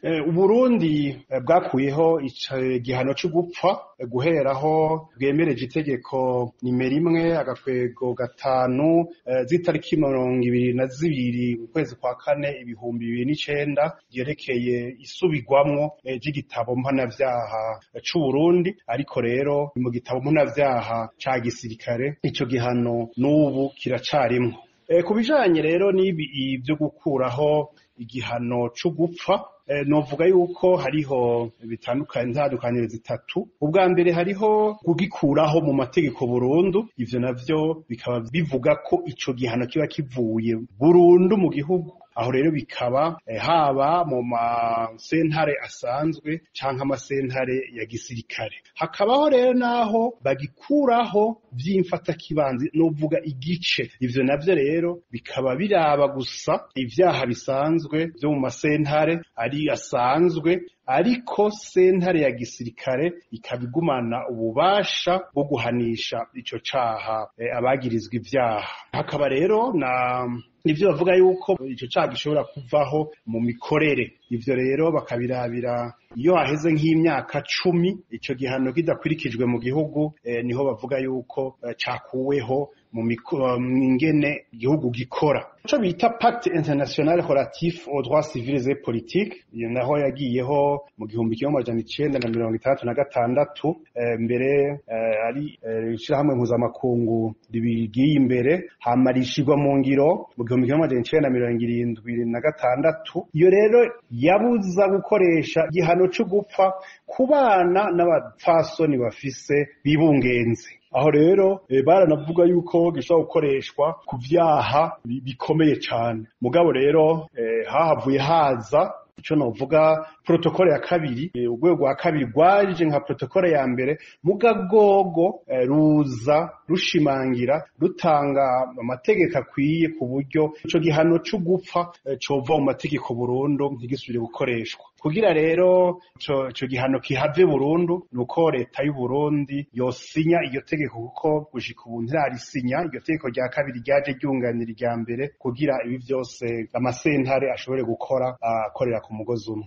Uburundi bwakuyeho igihano co gupfa guheraho bwemereje itegeko nimero 1-5 z'itariki 22 ukwezi kwa kane 2009 ryerekeye isubirwamwo ry'igitabo mpanavyaha c'Uburundi, ariko rero mu gitabo mpanavyaha ca gisirikare ico gihano n'ubu kiracarimwo. Ku bijanye rero n'ibi vyo gukuraho igihano co gupfa, novuga yuko hariho intandukaniro zitatu. Ubwa mbere hariho kugikuraho mu mategeko burundu, ivyo navyo bikaba bivuga ko ico gihano kiba kivuye burundu mu gihugu. Aho rero bikaba haba mu masentare asanzwe canke amasentare ya gisirikare. Hakabaho rero naho bagikuraho vy'imfatakibanza, novuga igice. Ivyo navyo rero bikaba biraba gusa ivyaha bisanzwe vyo mu masentare ari asanzwe, ariko sentare ya gisirikare ikaba igumana ububasha bwo guhanisha ico caha abagirizwa ivyaha. Hakaba rero na nivyo bavuga yuko ico caha gishobora kuvaho mu mikorere. Ivyo rero bakabirabira iyo haheze nk'imyaka 10 ico gihano kidakurikijwe mu gihugu, niho bavuga yuko cakuweho mu ingene igihugu gikora. Ico bita Pacte International Relatif aux Droits Civils et Politiques, iyo naho yagiyeho mu 1966, mbere ari ishirahamwe mpuzamakungu ribigiye imbere, hama rishirwa mu ngiro mu 1976. Iyo rero yabuza gukoresha igihano co gupfa ku bana n'abapfasoni bafise bibungenze. Aho rero baranavuga yuko gishobora gukoreshwa ku vyaha bikomeye cane. Mugabo rero hahavuye haza ico novuga protokole ya kabiri, urwego rwa kabiri rwaje nka protokole ya mbere, mugagogo ruza rushimangira rutanga amategeko akwiye ku buryo ico gihano co gupfa cova mu mategeko burundu ntigisubire gukoreshwa. Kugira rero ico gihano kihave burundu, nuko leta y'u Burundi yosinya iryo tegeko, kuko gushika ubu ntirarisinya. Iryo tegeko rya kabiri ryaje ryunganira irya mbere kugira ibi vyose amasentare ashobore gukora akorera ku mugozi umwe.